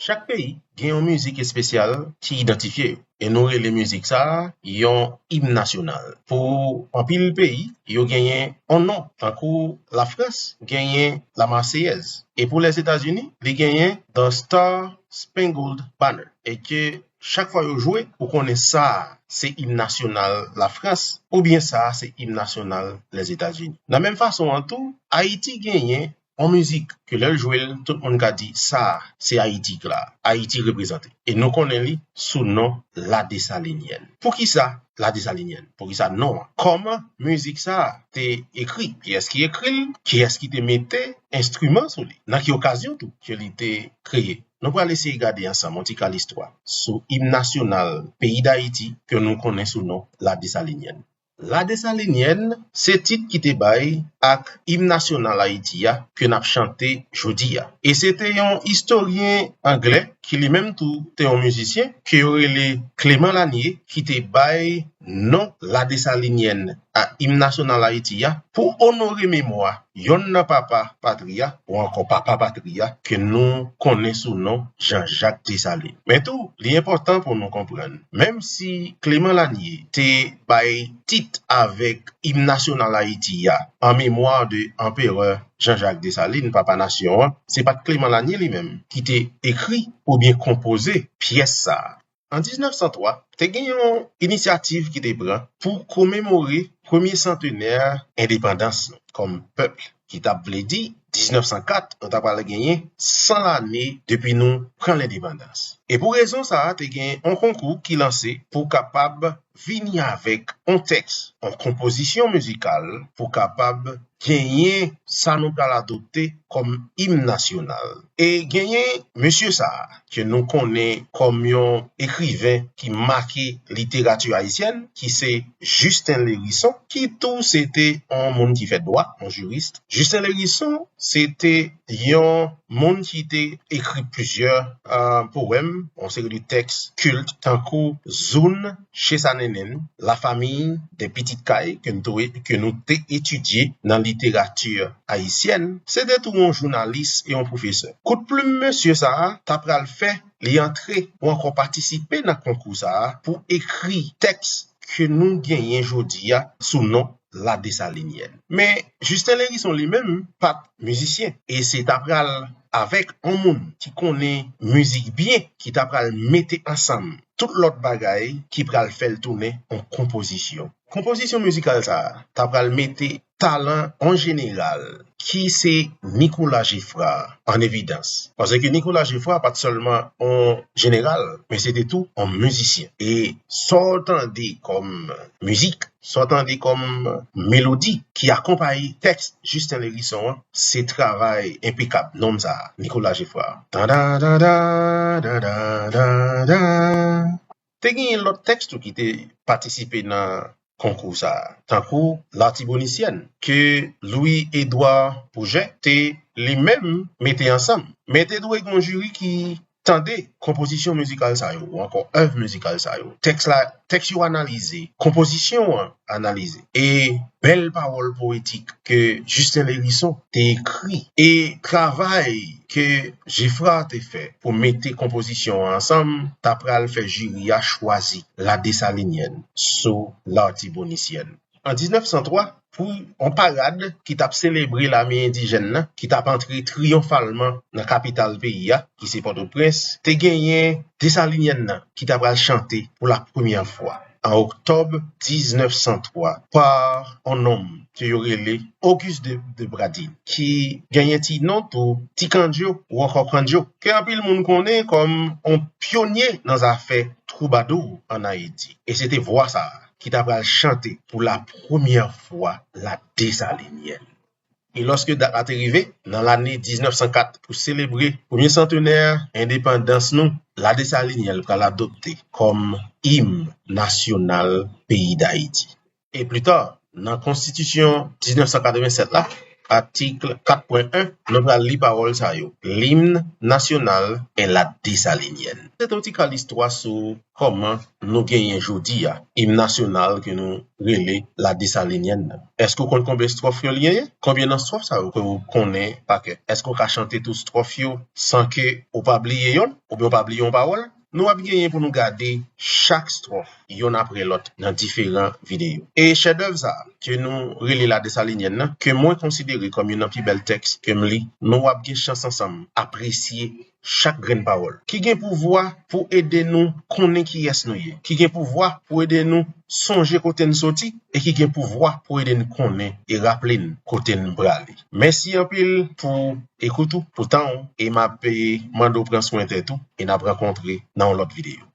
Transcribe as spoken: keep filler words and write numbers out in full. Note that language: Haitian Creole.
Chak peyi gen yon mizik espesyal ki idantifye yo. E nou rele mizik sa a yon im nasyonal. Pou anpil peyi, yo genyen yon non, tankou Lafrans genyen La Marseillaise. E pou Lèzetazini, li genyen The Star Spangled Banner. E ke chak fwa yo jwe, ou konnen sa a se im nasyonal Lafrans, oubyen sa a se im nasyonal Lèzetazini. Nan menm fason an tou, Ayiti genyen yon mizik ke lè l jwe l, tout moun ka di sa a se Ayiti k la, Ayiti reprezante. E nou konnen li sou non La Dessalinienne. Poukisa La Dessalinienne? Poukisa non an? Kòman mizik sa a te ekri? Kiyès ki ekri l? Kiyès ki te mete enstriman sou li? Nan ki okazyon tou ke li te kreye? Nou pral eseye gade ansanm yon ti kal istwa sou im nasyonal peyi Dayiti ke nou konnen sou non La Dessalinienne. La Dessalinienne se tit ki te bay ak im nasyonal Ayiti a ke n ap chante jodi a. E se te yon istoryen anglè ki li menm tou te yon mizisyen ke yo rele Clément Lanier ki te bay non La Dessalinienne a im nasyonal Ayiti a pou onore memwa yonn nan papa patri a, ou ankò papa patri a, ke nou konnen sou non Jean-Jacques Dessalines. Men tou, li enpòtan pou nou konprann, menm si Clément Lanier te bay tit avèk im nasyonal Ayiti a, an memwa de Anperè Jean-Jacques Dessalines, papa nasyon an, se pa t Clément Lanier li menm ki te ekri oubyen konpoze pyès sa a. An diznèf san twa, te gen yon inisyativ ki te pran pou komemore premye santenè endepandans nou kòm pèp, ki t ap vle di diznèf san kat, nou ta pral genyen san lane depi nou pran lendepandans. E pou rezon sa a, te gen yon konkou ki lanse pou kapab vini avèk yon tèks, yon konpozisyon mizikal pou kapab genyen sa nou pral adopte kòm im nasyonal. E genyen mesye sa a, ke nou konnen kòm yon ekriven ki make literati ayisyèn, ki se Justin Lherisson, ki tou se te yon moun ki fè dwa, yon jiris. Justin Lherisson, se te yon moun ki te ekri plizyè, euh, powèm, yon seri de tèks kilt, tankou Zoun, Che Sa Nenen, La Famille des Petites Cailles, ke nou te, ke nou te etidye nan literati ayisyèn. Se te tou yon jounalis e yon pwofesè. Kout plim mesye sa a ta pral fè li antre ou ankò patisipe nan konkou sa a pou ekri tèks ke nou genyen jodi a sou non La Dessalinienne. Men, Justin Lherisson li menm pa t mizisyen, e se ta pral avèk yon moun ki konnen mizik byen ki ta pral mete ansanm tout lòt bagay ki pral fè l tounen yon konpozisyon. Konpozisyon mizikal sa a ta pral mete talan yon jeneral ki se Nicolas Geffrard an evidans. Paske Nicolas Geffrard pa t sèlman yon jeneral, men se te tou yon mizisyen. E sa w tande kòm mizik, sa w tande kòm melodi ki akonpaye tèks Justin Lherisson an, se travay enpekab nonm sa a, Nicolas Geffrard. Tan, tan, tan, tan, tan, tan, tan, tan. Te genyen lòt tèks tou ki te patisipe nan konkou sa a, tankou L'Artibonicienne, ke Louis Édouard Pouget te li menm mete ansanm. Men te dwe gen yon jiri ki tande konpozisyon mizikal sa yo, ou ankò èv mizikal sa yo. Tèks la, tèks yo analize, konpozisyon an analize. E bèl pawòl powetik ke Justin Lherisson te ekri, e travay ke Geffrard te fè pou mete konpozisyon an ansanm, ta pral fè jiri a chwazi La Dessalinienne sou L'Artibonicienne. An diznèf san twa, pou yon parad ki t ap selebre lame endijèn nan, ki t ap antre triyonfalman nan kapital peyi a, ki se Pòtoprens, te genyen Dessalinienne nan ki ta pral chante pou la premyè fwa an oktòb diznèf san twa pa yon nonm ke yo rele Auguste de, de Pradines, ki genyen ti non tou Ti Kandjo ou ankò Kandjo, ke anpil moun konnen kòm yon pyonye nan zafè twoubadou ann Ayiti. E se te vwa sa a ki ta pral chante pou la premyè fwa La Dessalinienne. E lòske dat la te rive, nan lane diznèf san kat, pou selebre premye santenè endepandans nou, La Dessalinienne pral adopte kòm im nasyonal peyi Dayiti. E pli ta, nan konstitisyon diznèf san katrevennsèt la, atik kat pwen en, nou pral li pawòl sa yo. Limn nasyonal en la Desalinièn. Se te yon ti kal istwa sou kòman nou genyen jodi a, im nasyonal ke nou rele la Desalinièn nan. Èske w konn konbyen stròf yo li genyen? Konbyen nan stròf sa yo ke w konnen pa kè? Èske w ka chante tout stròf yo san ke ou pa bliye yonn, oubyen w pa bliye yon pawòl? Nou ap genyen pou nou gade chak stròf, yonn apre lòt, nan diferan videyo. E chèdèv sa a, ke nou rele la Desalinièn nan, ke mwen konsidere kòm youn nan pi bèl tèks ke m li, nou ap gen chans ansanm apresye chak grenn pawòl ki gen pouvwa pou ede nou konnen kiyès nou ye, ki gen pouvwa pou ede nou sonje kote n soti, e ki gen pouvwa pou ede n konnen e raple n kote n prale. Mèsi anpil pou ekout ou, pou tan ou, e m ap, e, mande w pran swen tèt ou, e n ap rankontre nan yon lòt videyo.